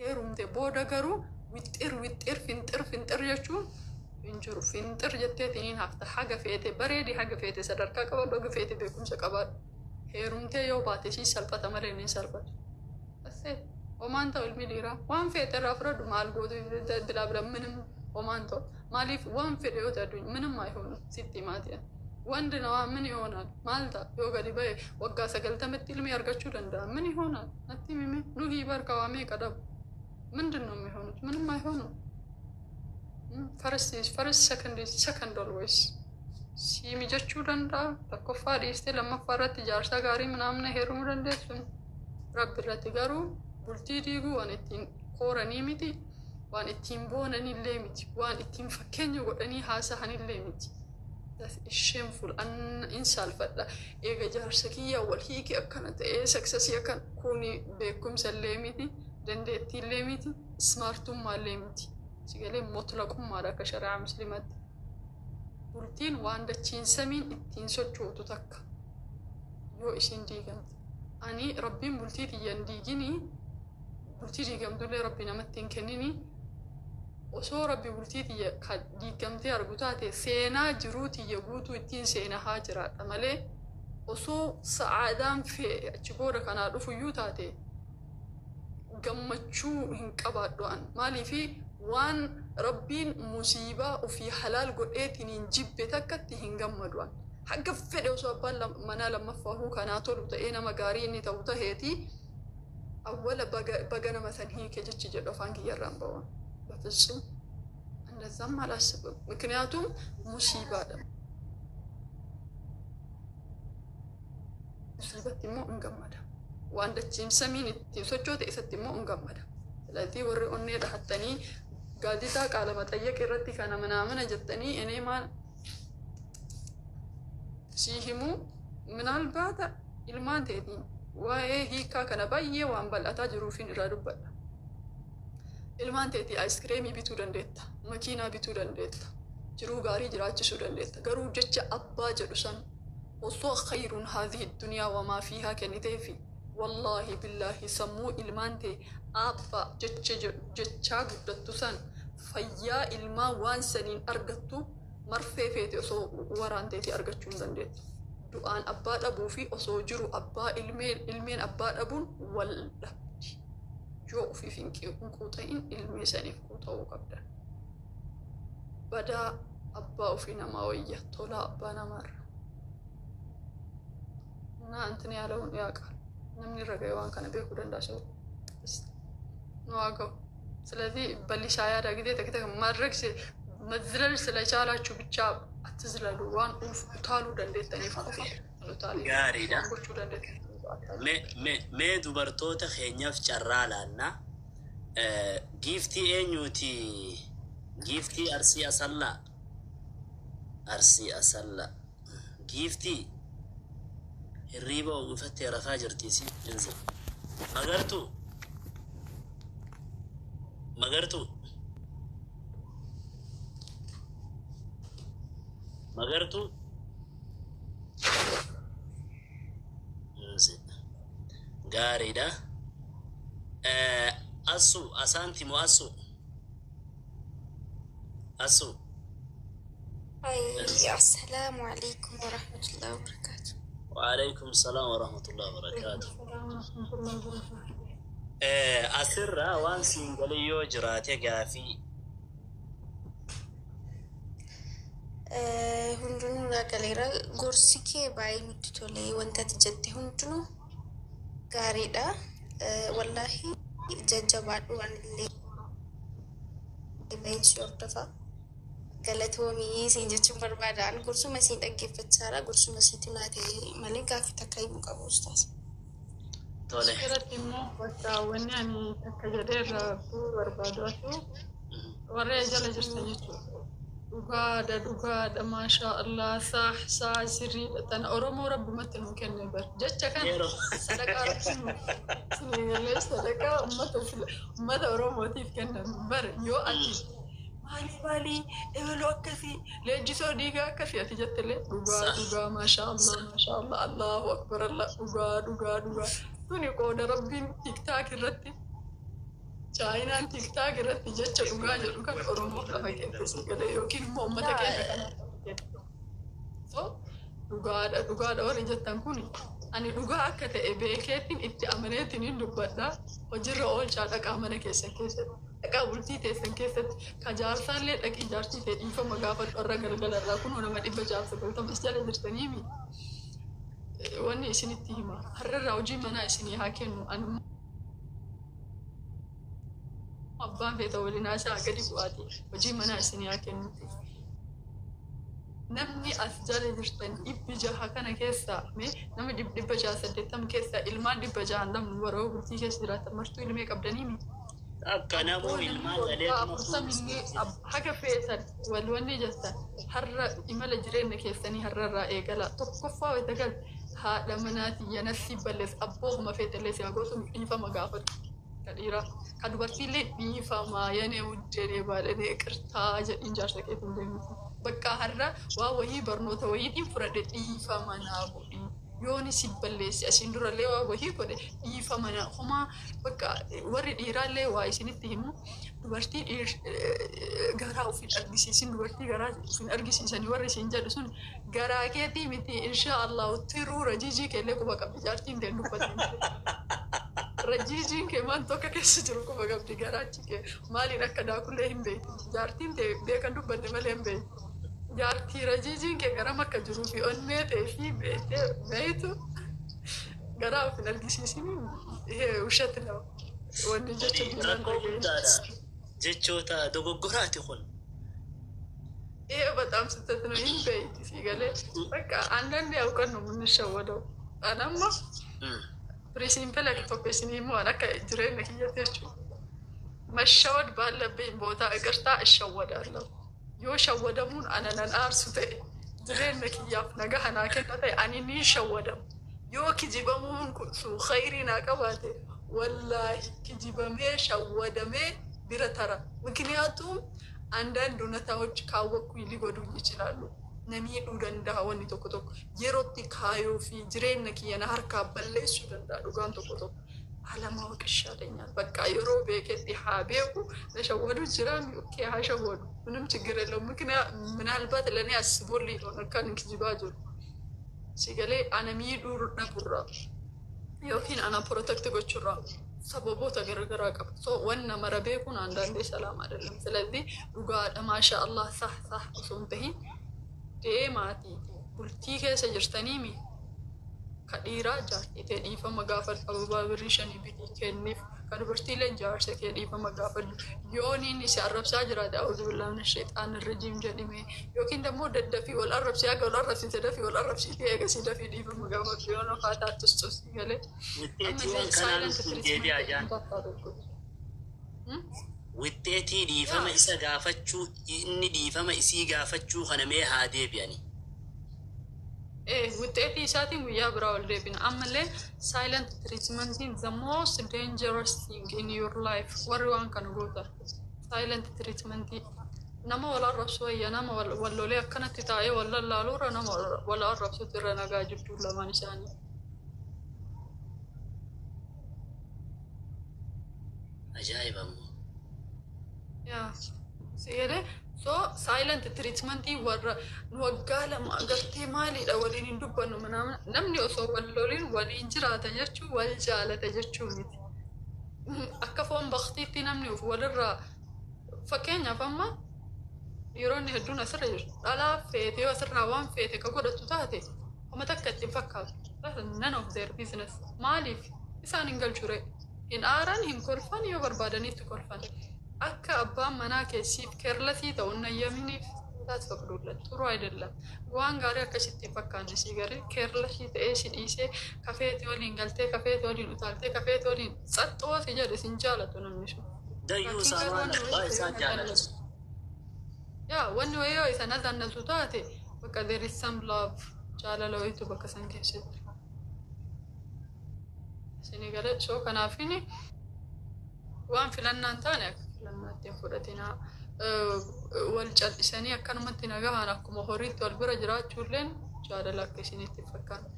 Heerumte booda garuu wixxir wixxir finxir finxir jechuun hin jiru. Finxir jetteetiniin hafta. Haga feete bareedi, haga feete sadarkaa qabaadhu, haga feete beekumsa qabaadhu. Heerumtee yoo baate sii salphata malee inni hin salphatu. That's it. Homaan ta'u ilmi dhiiraa waan feete irraa fudhadhu, maal gootu bilaa bila ምንም homaan ta'u. Maaliif waan fedhe yoo ta'e addunyaa ምንም አይሆንም sitti himaati. ወንድ ነዋ ምን ይሆናል? Maal ta'a yoo gadi ba'e? Waggaa 90tti ilmi argachuu danda'a. ምን ይሆናል? Natti himi. Nuhii barka waa meeqa dhabu? ምንድን ነው የሚሆኑት? ምንም አይሆኑም። First, first, second, second always. Si mijachuu danda'a. Tokkoffaa dhiistee lammaffaa irratti jaarsa gaarii ምናምን heerumuu dandeessu. Rabbi irratti garuu bultii diiguu waan ittiin kooranii miti, waan ittiin boonanillee miti, waan ittiin fakkeenya godhanii haasahanillee miti. Shameful, in saalfadha. Eega jaarsa kiyyaa wal hiike akkana ta'ee successii akkan kuni beekumsa illee miti, dandeettii illee miti, smartummaa illee miti. Sigalee motlaqummaadha akka shari'aa musliimaatti. Bultiin waan dachiin samiin ittiin sochootu takka yoo isin diigamte. Ani Rabbiin bultii tiyya hin diiginii, bultii diigamtullee Rabbi namatti hin kenninii. Osoo Rabbi bultii tiyya ka diigamtee argu taate, seenaa jiruu tiyya guutuu ittiin seenaa haa jiraadha malee, osoo sa'aadaan fe'e achi booda kanaa dhufuyyuu taate gammachuu hin qabaadhu an. Maaliifi waan Rabbiin musiibaa ofii halaal godheetiin hin jibbe takkatti hin gammadu an. Haga fedhe osoo abbaan manaa lammaffaa kanaa tolu ta'ee, nama gaarii inni ta'u taheeti, awwala baga nama san hiike jechi jedhu afaan kiyyarraan ba'uun በፍጹም እንደዛም አላስብም። ምክንያቱም musiibaadha. Musiibatti immoo hin gammada. Waan dachiin samiin ittiin sochoote isatti immoo hin gammada. ስለዚህ warri onnee dhahattanii gaazexaa ቃለ መጠየቅ irratti kana ምናምን jettanii እኔ maal sii himuu ምናልባት ilmaan teetiin waa'ee hiikaa kana baay'ee waan bal'ataa jiruufin irraa dubbadha. Ilmaan teetii aayiskiriimii bituu dandeetta, makiinaa bituu dandeetta, jiruu gaarii jiraachisuu dandeetta. Garuu jecha abbaa jedhu san osoo خير هذه الدنيا وما فيها kenniteefi, wallaahi billaahi, sammuu ilmaan tee abbaa jecha jedhu jechaa guddattu san fayyaa ilmaa waan saniin argattu marfee feete osoo waraan teetii argachuu hin dandeettu. Du'aan abbaa dhabuu fi osoo jiru abbaa ilmeen abbaa dhabuun wal dhabdi. Yoo ofiif hin quuxa'in, ilmee saniif quuxa'uu qabda. Badaa abbaa ofii namaa wayya tolaa abbaa namaarra. እና እንትን ያለውን ያውቃል። Namni irra ga'e waan kana beekuu danda'a ሰው ነው ዋጋው። ስለዚህ በሊሳ ያዳ ጊዜ ተክተ ማድረግ መዝለል ስለቻላችሁ ብቻ አትዝለሉ። Waan utaaluu dandeettaniif qofa utaalii Gaariidha. waan gochuu dandeettaniif. Mee dubartoota keenyaaf carraa laannaa. Giiftii eenyuuti? Giiftii Arsii Asallaa. Arsii Asallaa. Giiftii hirriiba uwwifattee rafaa jirti si insi. Magartuu. Magartuu. Magartuu. Insi. Gaariidha. Assu asaanti moo assu? Assu. السلام عليكم ورحمة الله وبركاته. وعليكم السلام ورحمة الله وبركاته. Asirraa waan siin galii yoo jiraate gaafii. Hundinuu naa galeera. Gorsi kee baay'ee nutti tole. Wanta ati jette hundinuu gaariidha. Wallaahi jajjabaadhu, waan illee baay'een si hordofa. Galatoomii siin jechuun barbaada. Ani gorsuma siin dhaggeeffachaadha. Gorsuma siitu naa ta'e malee gaaffii takka himuu qabu, ustaas. Tole. Irratti immoo bakka wanni ani takka jedhee irraa bu'uu barbaadu atu warra jala jirtan jechuudha. Dhugaadha, dhugaadha, maashaa Allah, saa saa sirriidha. Tana Oromoo rabbumatti nuu kenne bar. Jecha kana Yeroo. Sadaqaa rabbi nuu sinii sadaqaa ummata Oromootiif kennan bar. Yoo ati maali maali ebaluu akkasii leenjisoo dhiigaa akkasii ati jettillee, dhugaa dhugaa, maashaa Allah, maashaa Allah, Allahu akbar, Allah, dhugaa dhugaa dhugaa, tuni qooda Rabbiin TikTok irratti Chaayinaan TikTok irratti jecha dhugaa jedhu kan Oromoo lafa keessa galee yookiin immoo uummata keenya kana. So dhugaadha, dhugaadha warri jettan kun, ani dhugaa akka ta'e beekeetiin itti amaneetiin hin dubbadha. Hojiirra oolchaa dhaqaa mana keessan keessatti. Dhaqaa bultii teessan keessatti. Ka jaarsaallee dhaqii jaartii ta'e dhiifama gaafadhu. Har'a galgalarraa kunoo nama 690 as jala jirtaniimi. Wanni isinitti hima. Har'arraa hojii manaa isinii haa kennu. Ani abbaan feeta waliin haasaa gadi bu'aati. Hojii manaa isinii haa kennu. Namni as jala jirtan 600 kana keessaa, mee nama 680 keessaa ilmaan 600 namni warra bultii keessa jiraatan martuu ilmee qabdanii miti. Akka namuu ilmaan dhaleetuma. Afurtamillee haga feetan wal wanni jettan, har'a imala jireenya keessanii har'arraa eegala. Tokkoffaa wayita gal haadha manaatii yanassi ballees abboo homa feetallee si hagootu dhiifama gaafadhu. Ka dhiiraa ka dubartiillee dhiifama yanee wuddeenee baadhanee qirtaa jedhiin jaarsa keetiin deemtu. Bakka har'a waa wayii barnoota wayiitiin fudhadhe, dhiifama naa godhi. Yooni si balleesse, asiin durallee waa wayii godhe, dhiifama naa homaa. Bakka warri dhiiraallee waa isinitti himu, dubartii garaa ofiin argisiisin, dubartii garaa ofiin argisiisanii warri isin jedhu sun garaa keetii miti. Insha Allahu tiruu rajiijii keellee quba qabdi jaartiin ta'e dubbatiin. Rajiijiin kee maal tokko keessa jiru quba qabdi, garaachi kee maaliin akka daakullee hin beekti. Jaartiin ta'e beekan dubbanne malee hin beekti. Jaartii rajiijiin kee garam akka jiruu fi onnee ta'e fi beektee beektu garaa of hin argisiisin. ውሸት ነው wanni jecha diinaan. Rakkoo guddaadha. Jechoota dogoggoraati kun. ይሄ በጣም ስህተት ነው። ይህን በይት ሲገሌ በቃ አንዳንዴ ያውቀን ነው የምንሸወደው። Anamma principle tokko isinii immoo akka jireenya kiyyatti jechuudha. መሸወድ ባለብኝ ቦታ ይቅርታ እሸወዳለሁ። Yoo shawwadamuun ana nan aarsu ta'e, jireenya kiyyaaf nagaa naa kenna ta'e, ani ni shawwadamu. Yoo kijibamuun kun sun khayrii naa qabaate, wallaahi kijibamee shawwadamee bira tara. ምክንያቱም አንዳንድ እውነታዎች ካወቅኩኝ ሊጎዱኝ ይችላሉ። Na miidhuu danda'a wanni tokko tokko. Yerootti kaayoo fi jireenya kiyya na harkaa balleessuu danda'a dhugaan tokko tokko. አለማወቅ ይሻለኛል። በቃ yeroo beeketti haa beeku, na shawwadu jira, okay, haa shawwadu, ምንም ችግር የለውም። ምክንያት ምናልባት ለእኔ አስቦልኝ ነው akkan kijibaa jiru. Sigalee ana miidhuu dhaburraa yookiin ana protect gochuurraa sababoota garagaraa qaba. So wanna mara beekuun አንዳንዴ ሰላም አይደለም። ስለዚህ dhugaadha maasha Allah sah sah osoo hin tahin deemaatii bultii keessa jirtaniimi, ka dhiiraa jaartii ta'e dhiifama gaafadhu, ababaa birrii 5 bitii kenniif. Ka dubartiilee jaarsa kee dhiifama gaafadhu. Yoon inni si arrabsaa jiraate, أعوذ بالله من الشيطان الرجيم jedhime, yookiin immoo daddafii wal arrabsii, haga wal arrabsiite dafii wal arrabsiite, eegasii dafii dhiifama gaafadhu. Yoon ofaa taattus tus galee. Wixxeetii waan kanaa nutti deebi'aa jaan. Wixxeetii dhiifama isa gaafachuu, inni dhiifama isii gaafachuu kana mee haa deebi'ani. Wuxeetii isaatiin guyyaa biraa ol deebina. Ammallee silent treatmentiin the most dangerous thing in your life. Warri waan kana gootan. Silent treatmentii. Nama wal arrabsu wayya, nama wal lolee akkanatti taa'ee wal lallaaluurra nama wal arrabsutu irra nagaa jidduu lamaan isaanii. Ajaa'iba immoo. Yaa. Sigalee so silent treatmentii warra nu waggaa 2 agartee maaliidha waliin hin dubbannu ምናምን, namni osoo wal loliin waliin jiraata jechuu wal jaalata jechuu miti. Akka foon baktiitti namni of walirraa, fakkeenyaaf amma dhiironni hedduun asirra jiru. Dhalaa feetee asirraa waan feete ka godhatu taate homa takka ittiin fakkaatu. None of their business. Maaliif isaan hin galchure? Hin aaran, hin kolfan, yoo barbaadanitti kolfan. Akka abbaan manaa keessiif careless ta'uu hin ayyaminiif taasifaqduudha. ጥሩ አይደለም. Waan gaarii akkasitti hin fakkaanne si garee careless ta'ee si dhiisee kafeeti waliin galtee, kafeeti waliin utaaltee, kafeeti waliin tsaxxoo si jedhe sin jaalatu namni sun. Dayyuu isaa maal abbaa isaa jaalatu. Yaa, wanni wayii yoo isa nazannatu taate, bakka there is some love, jaalala wayiitu bakka san keessatti. Isinii galee? So kanaafini waan filannaan taane akka filannaatti hin fudhatinaa. Wal cal'isanii akkanumatti nagahaan akkuma horiitti wal bira jiraachuulleen jaalala akka isinitti hin fakkaanne.